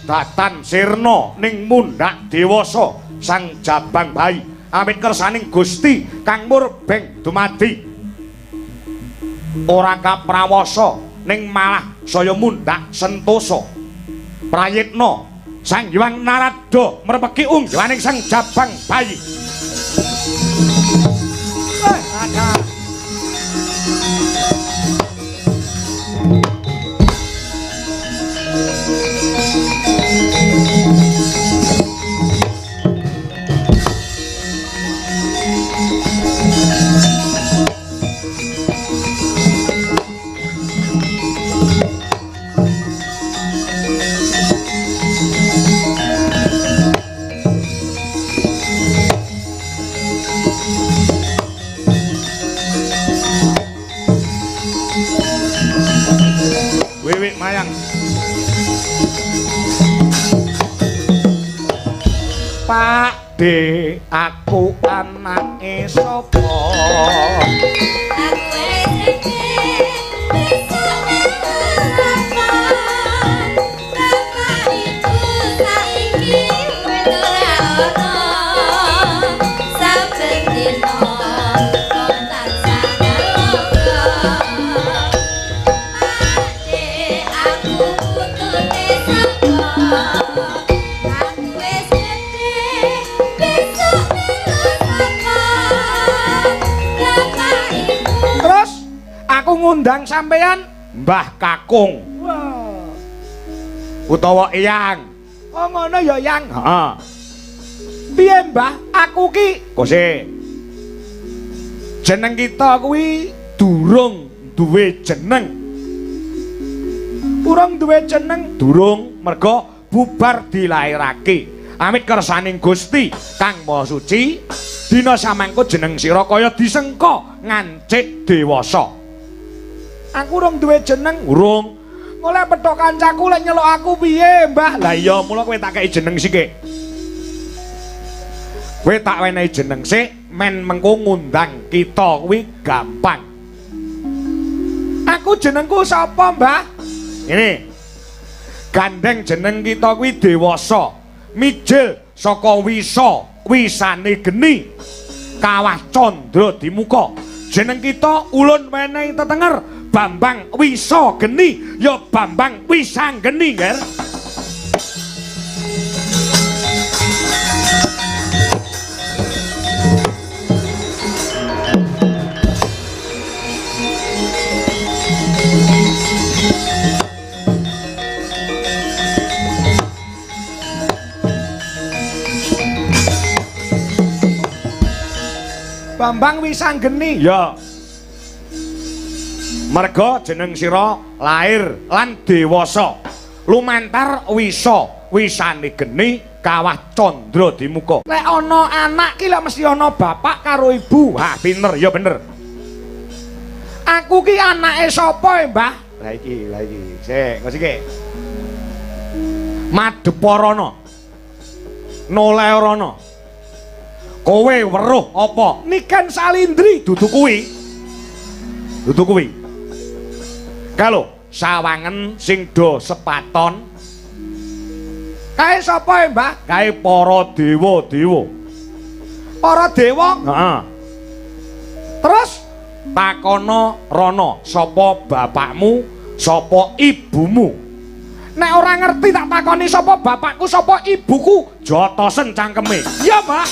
Datan sirna ning mundhak dewasa sang jabang bayi amit kersaning Gusti kang murbeng dumadi. Ora kaprawasa ning malah saya mundhak sentosa. Prayitna Sang Hyang Narada mrepegi unggahaning sang jabang bayi. Ada. Wiwik mayang. Pak D, aku anake sapa? Aku wis gede, besok melu apa? Bapak ibu saiki wis ora ono. Saben dina kon tansah nelongso. Pak D, aku putune sapa? Aku wis gede, besok melu sapa? Bapak ibu. Terus aku ngundang sampean Mbah Kakung. Wah. Utawa Eyang. Oh ngono ya, Yang. Heeh. Piye, Mbah? Aku ki Kose. Jeneng kita kuwi durung duwe jeneng. urung duwe jeneng. Durung merga bubar dilairake. Amit kersaning Gusti Kang Maha Suci, dina samangko jeneng sira kaya disengka ngancik dewasa. Aku urung duwe jeneng. Urung. Ngoleh petok kancaku lek nyeluk aku piye, Mbah? Lah iya, mula kowe tak kei jeneng sik. Kowe tak wenehi jeneng sik, men mengko ngundang kita kuwi gampang. Aku jenengku sapa, Mbah? Ngene. Gandeng jeneng kita kuwi dewasa. Mijil saka wisa, wisane geni. Kawah candra dimuka. Jeneng kita ulun wenehi tetenger Bambang Wisa Geni, ya Bambang Wisanggeni, Nger. Bambang Wisanggeni. Ya. Merga jeneng sira lair lan dewasa. Lumantar wisa, wisane geni, kawah candra dimuka. Lek ana anak ki lek mesti ana bapak karo ibu. Wah, pinter, ya bener. Aku ki anake sapa, Mbah? Lah iki, lah iki. Sik, engko sik. Madheparana. Noleorana. Kowe weruh apa? Niken Salindri. Dudu kuwi. Dudu kuwi. Kalau sawangen sing do sepaton Kae sapa, Mbah? Kae para dewa-dewa. Para dewa? Heeh. Terus takono rono, sapa bapakmu, sapa ibumu? Nek ora ngerti tak takoni sapa bapakku, sapa ibuku, jotosen cangkeme. Iya, Mbah.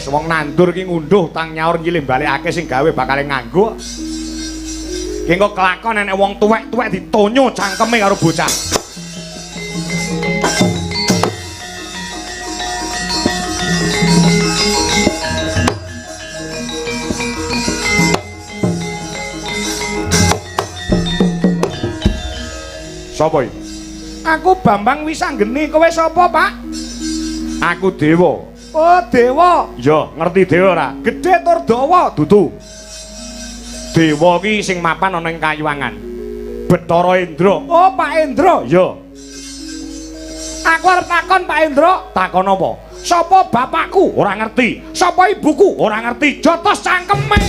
Wong nandur ki ngunduh tang nyaur nyilih balekake sing gawe bakale nganggo. Ki engko kelakon enek wong tuwek-tuwek ditonyo cangkeme karo bocah. Sopo iki? Aku Bambang Wisanggeni, kowe sapa, Pak? Aku Dewa. Oh, Dewa. Ya, ngerti dewa ora? Gedhe tur dawa. Dudu. Dewa ki sing mapan ana ing kayuwangan. Bathara Indra. Oh, Pak Indra. Ya. Aku arep takon Pak Indra. Takon apa? Sapa bapakku? Ora ngerti. Sapa ibuku? Ora ngerti. Jotos cangkeme.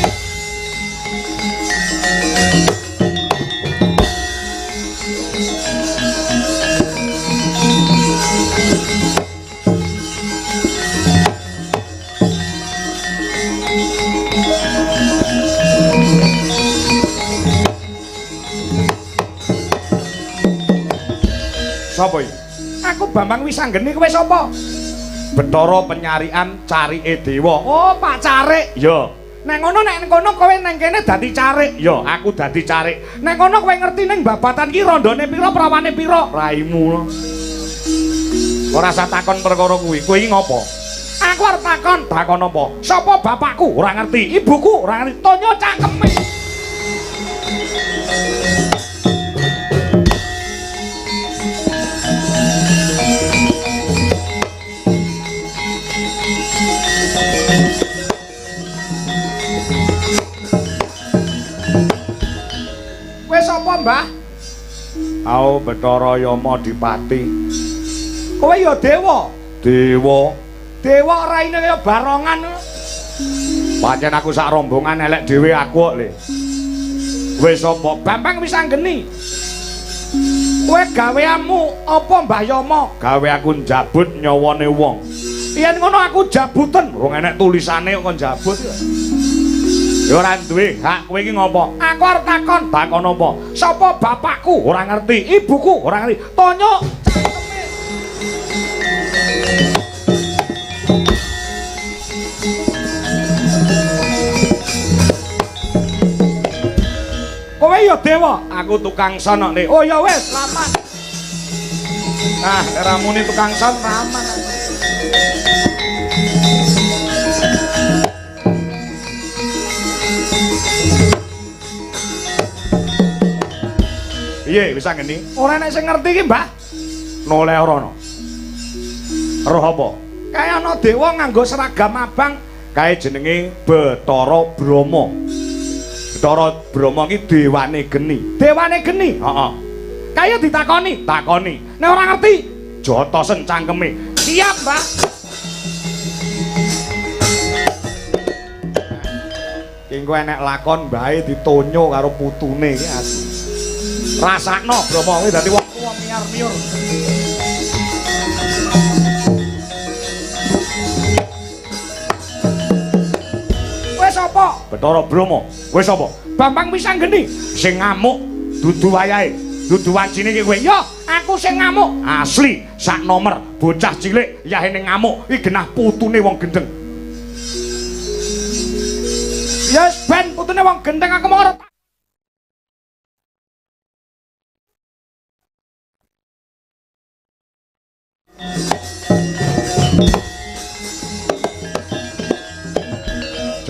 Sapa iki? Aku Bambang Wisanggeni, kowe sapa? Bathara penyarian carike dewa. Oh, Pak Carik. Ya. Nek ngono nek kono kowe nang kene dadi carik. Ya, aku dadi carik. Nek ngono kowe ngerti ning babatan ki rondone pira, prawane pira? Raimu. Ora usah takon perkara kuwi. Kowe iki ngopo? Aku arep takon. Takon apa? Sapa bapakku? Ora ngerti. Ibuku? Ora ngerti. Tonyo cangkeme. Kowe sapa, Mbah? Au Bathara Yama Dipati. Kowe ya dewa. Dewa. Dewa raine kaya barongan. Pancen aku sak rombongan elek dhewe aku kok, Le. Kowe sapa? Bambang Wisanggeni. Kowe gaweanmu apa, Mbah Yama? Gawe aku njabut nyawane wong. Yen ngono aku jabuten. Rong enek tulisane kok njabut. Ya ora duwe hak kowe iki ngopo? Aku arep takon. Takon apa? Sapa bapakku? Ora ngerti. Ibuku? Ora ngerti. Tonyo cangkeme. Kowe ya dewa, aku tukang son kok, Le. Oh ya wis, selamat. Ah, ramune tukang son raman. Piye wis ngene? Ora enek sing ngerti iki, Mbah. Noleh ora ana. Roh apa? Kae ana dewa nganggo seragam abang, kae jenenge Bathara Brahma. Bathara Brahma iki dewane geni. Dewane geni? Heeh. Kae ditakoni, takoni. Nek ora ngerti, jotosen cangkeme. Siap, Mbah. Engko enek lakon mbahe ditonyo karo putune iki asli. Rasakno Brahma kuwi dadi wong tuwa miyar-miyur. Kowe sapa? Bathara Brahma. Kowe sapa? Bambang Wisanggeni. Sing ngamuk dudu wayahe, dudu wancine iki kowe. Ya, aku sing ngamuk. Asli sak nomer bocah cilik yahene ngamuk iki genah putune wong gendeng. Ya wis ben putune wong gendeng aku mau ora.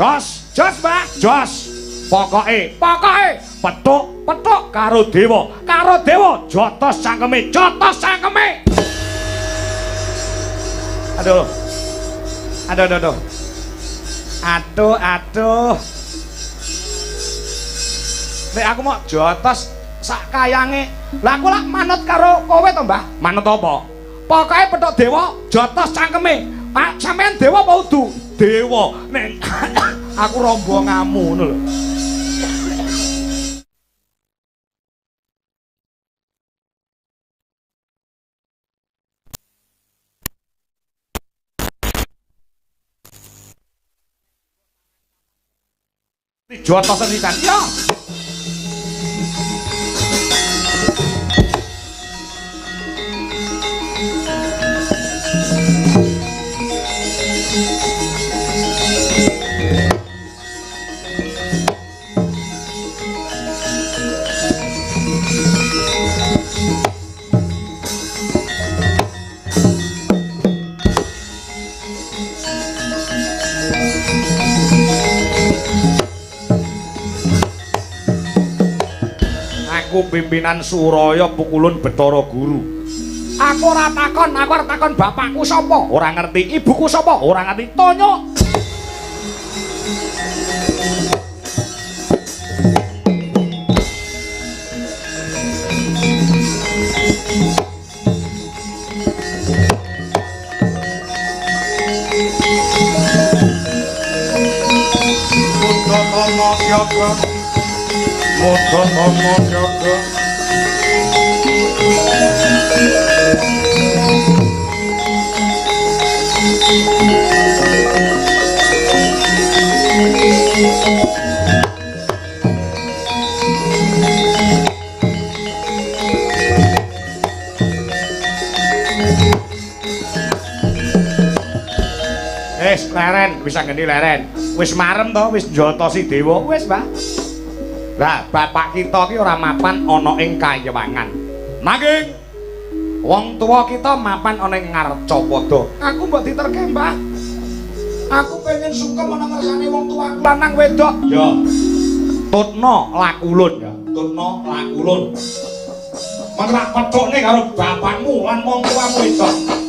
Jos, jos, Mbah, jos. Pokoke, pokoke petuk, petuk karo dewa, karo dewa jotos cangkeme, jotos cangkeme. Aduh. Aduh, aduh, aduh. Aduh, aduh. Nek aku mau jotos sak kayange. Lah aku lak manut karo kowe to, Mbah? Manut apa? Pokoke petuk dewa jotos cangkeme. Pak, sampean dewa apa udu? Dewa. Nek aku rombonganmu ngono lho. Jotosen sisan. Ya. Aku pimpinan Suraya pukulun Bathara Guru. Aku ora takon, aku ora takon bapakku sapa? Ora ngerti. Ibuku sapa? Ora ngerti. Tonyo. tama siaga. Mudha tama siaga. Wis leren, wis anggene leren. Wis marem to, wis njotosi dewa. Wis, Mbah. Lah, bapak kita ki ora mapan ana ing kayewangan. Nanging wong tuwa kita mapan ana ing Ngarcapada. Aku mbok diterke, Mbah. Aku pengen sungkem ana ngersane wong tuaku lanang wedok. Ya. Tutna lakulun ya, tutna lakulun. Mengko tak pethukne karo bapakmu lan wong tuamu wedok.